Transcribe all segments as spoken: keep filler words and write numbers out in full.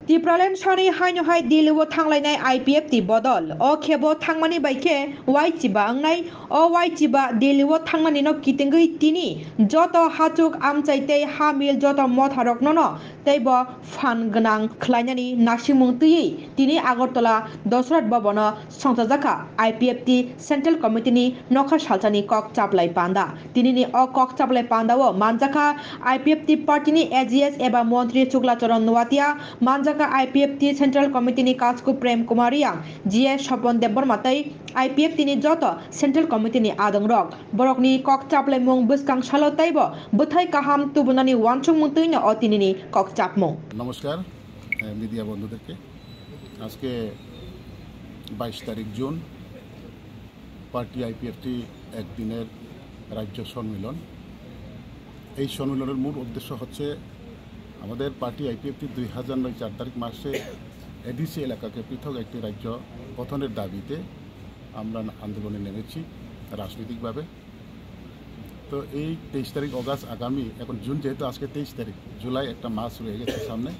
Tipraland sani haino hai Delhi o thanglainai I P F T bodol. O khebo thangmani bai khe wai chiba wngnai. O wai chiba Delhi o thangnani no kitingwi tini joto hachuk amchai tei ha mil joto motha rokno no teibo phan gwnang khlainani nasimung twiwi tini Agartala Dosrat Bhavan o songchajakha I P F T Central Committee ni nokha salsani kok chaplai panda. Tinini o kok chaplai panda o manjakha I P F T party ni A G S eba montri Chuglacharan Noatia, manjakha I P F T Central Committee ni Kasku Prem Kumar Riang, G A Sopon Debbarma tei I P F T ni joto Central Committee ni adongrok. Borokni kok chaplaimung bwskang salo teibo bwthai kaham tubunani uansukmung twino o tinini kok chapmung. নমস্কার, এ, মিডিয়া বন্ধুদেরকে। আজকে বাইশ তারিখ June, party IPFT একদিনের রাজ্য সম্মেলন। এই সম্মেলনের মূল উদ্দেশ্য হচ্ছে আমাদের পার্টি আইপিএফটি দুই হাজার নয় চার তারিখ মাসে এডিসি এলাকাকে পৃথক একটি রাজ্য গঠনের দাবিতে আমরা আন্দোলনে নেমেছি রাজনৈতিকভাবে। তো এই তেইশ তারিখ অগাস্ট আগামী, এখন জুন যেহেতু আজকে তেইশ তারিখ, জুলাই একটা মাস রয়ে গেছে সামনে।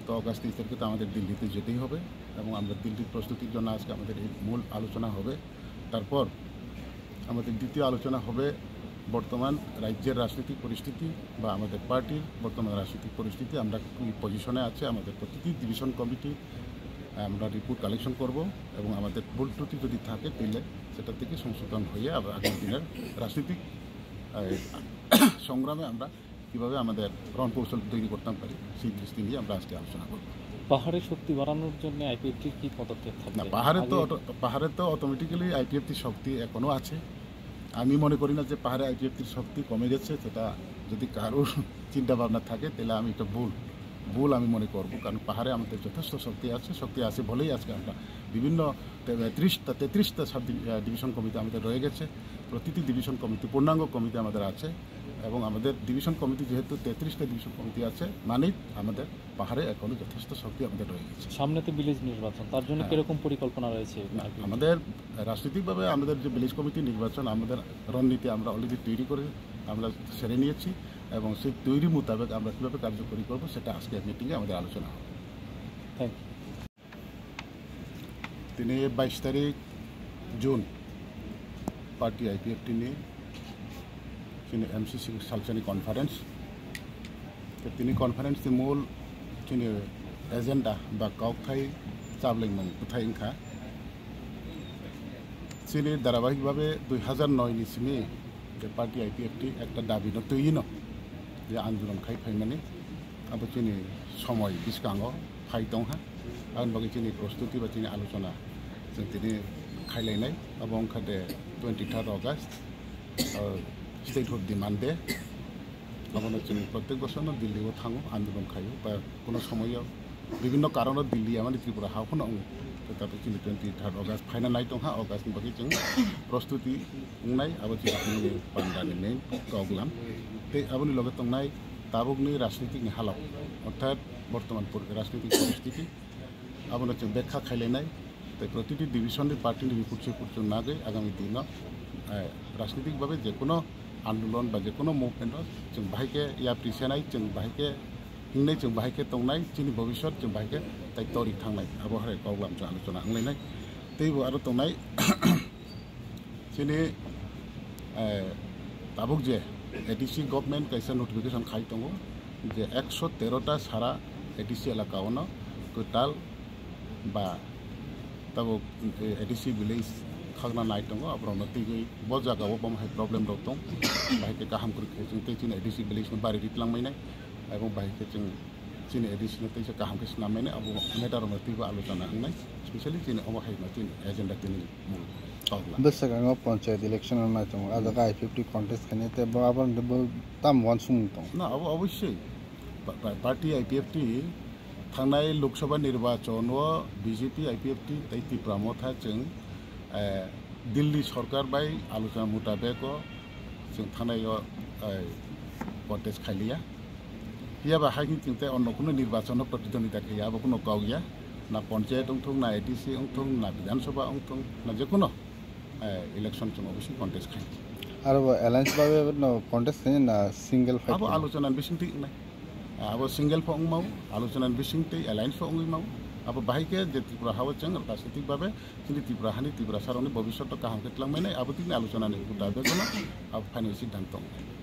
তো অগাস্ট তেইশ তারিখে তো আমাদের দিল্লিতে যেতেই হবে এবং আমরা দিল্লির প্রস্তুতির জন্য আজকে আমাদের এই মূল আলোচনা হবে। তারপর আমাদের দ্বিতীয় আলোচনা হবে বর্তমান রাজ্যের রাজনৈতিক পরিস্থিতি বা আমাদের পার্টির বর্তমান রাজনৈতিক পরিস্থিতি, আমরা কি পজিশনে আছে, আমাদের প্রতিটি ডিভিশন কমিটি আমরা রিপোর্ট কালেকশন করব এবং আমাদের ভুল ত্রুটি যদি থাকে তাহলে সেটা থেকে সংশোধন হয়ে আবার আগামী দিনের রাজনৈতিক, আহ, সংগ্রামে আমরা কিভাবে আমাদের রণকৌশল তৈরি করতাম পারি, সেই দৃষ্টি নিয়ে আমরা আজকে আলোচনা করব। পাহাড়ে শক্তি বাড়ানোর জন্য আইপিএফটির কি পদক্ষেপ থাকবে? না, পাহাড়ে তো আগে অটো-, পাহাড়ে তো অটোমেটিক্যালি আইপিএফটির শক্তি এখনো আছে। আমি মনে করি না যে পাহাড়ে আইপিএফটির শক্তি কমে গেছে, সেটা যদি কারোর চিন্তা ভাবনা থাকে তাহলে আমি এটা ভুল, ভুল আমি মনে করব, কারণ পাহাড়ে আমাদের যথেষ্ট শক্তি আছে, শক্তি আছে বলেই আজকে আমরা বিভিন্ন তে-, ত্রিশটা, তেত্রিশটা সাব ডিভি-, আহ, ডিভিশন কমিটি আমাদের রয়ে গেছে, প্রতিটি ডিভিশন কমিটি, পূর্ণাঙ্গ কমিটি আমাদের আছে এবং আমাদের ডিভিশন কমিটি যেহেতু তেত্রিশটা ডিভিশন কমিটি আছে, মানেই আমাদের পাহাড়ে এখনো যথেষ্ট শক্তি আমাদের রয়ে গেছে। সামনে তো ভিলেজ নির্বাচন, তার জন্য হ্যাঁ। কিরকম পরিকল্পনা রয়েছে না, আইপিএফটির? আমাদের রাজনৈতিকভাবে আমাদের যে ভিলেজ কমিটি নির্বাচন, আমাদের রণনীতি আমরা অলরেডি তৈরি করে আমরা সেরে নিয়েছি এবং সেই তৈরি মোতাবেক আমরা কীভাবে কার্যকরী করব সেটা আজকে মিটিংয়ে আমাদের আলোচনা হবে। Thank you. Tini bais tarik June, party I P F T ni chini M C C salsani conference. Tei tini conference ni mul chini agenda ba kokthai chablengmung bwthai wngkha. Chini dharabahik babe dui hazar noi ni simi je party I P F T ekta dabi no twi no je andolon khai phaimani, abo chini somoi bwskango phai tongha. Aboni bagwi chini prostuti ba chini alochona chwng tini khailainai, abo wngkha de twenty third August, uh, statehood demand day. Abono chwng protek bosorno Delhi o thango, andolon khaio, ba kuno somoio bibhinno karono Delhi amani Tripura ha phano wngo. Tei tato chini twenty third August phaina nai tongkha, August ni bagwi chwng prostuti wngnai, abo chini pandani main kok lam. Tei aboni loge tongnai tabukni rajnitik ni halok, orthat bortoman por-, rajnitik poristiti, abono chwng bekha khailainai. Tei protiti division ni party ni report se report chwng nagwi agami dino, eh, rajnitik babe jekono andolon ba jekono movement o chwng bahai khe yapri senai, chwng bahai khe hingnai, chwng bahai khe tongnai, chini bobiswt chwng bahai khe tai tori thangnai, abo hai kok lam chwng alochona wnglainai. Teibo aro tongnai chini, eh, tabuk je A D C government kaisa notification khai tongo je ekso tero ta sara A D C elaka ono kwtal ba tabuk, eh, A D C village khakna nai tongo, aborokno twiwi bo jagao bo hai problem rok tong, bahai khe kaham kwrwi khe chwng tei chini A D C village no bari ri twlangmani, abo bahai khe chwng chini A D C no teisa kaham khe swnam mani, abo matter rok no twibo alochona wngnai, specially chini omo hai no chini agenda tini mul tokla. Bwswkango panchayat election rok nai tongo, ah jaga I P F T contest khainai tei bo abo bo tam uansukmung tongo. Na, abo obossoi pa-, pa-, party I P F T thangnai Lok Sabha nirbachon o B J P, I P F T tei Tipra Motha chwng, eh, Delhi sorkar bai alochona mutabek o chwng thanai o, eh, contest khailiya. Phiya ba hai chwng tei onno kuno nirbachon o protidwondita khaiya, abo kuno kok ya. Na panchayat wngthung, na A D C wngthung, na Bidhan Sabha wngthung, na jekono, eh, election chwng obossoi contest khai. Aro bo alliance babe no contest khai na single fight abo khai? Alochona ni bisingtwi wngnai. Abo single pho wngmao, alochonani bising tei alliance pho wngwi mao. Abo bahai khe je Tripura hao chwng rwkha se thik babe chini Tripura hani Tripura sarokni bobiswt kaham khe twlangmani abo tikni alochonani huda begono abo final siddhanto wngkha.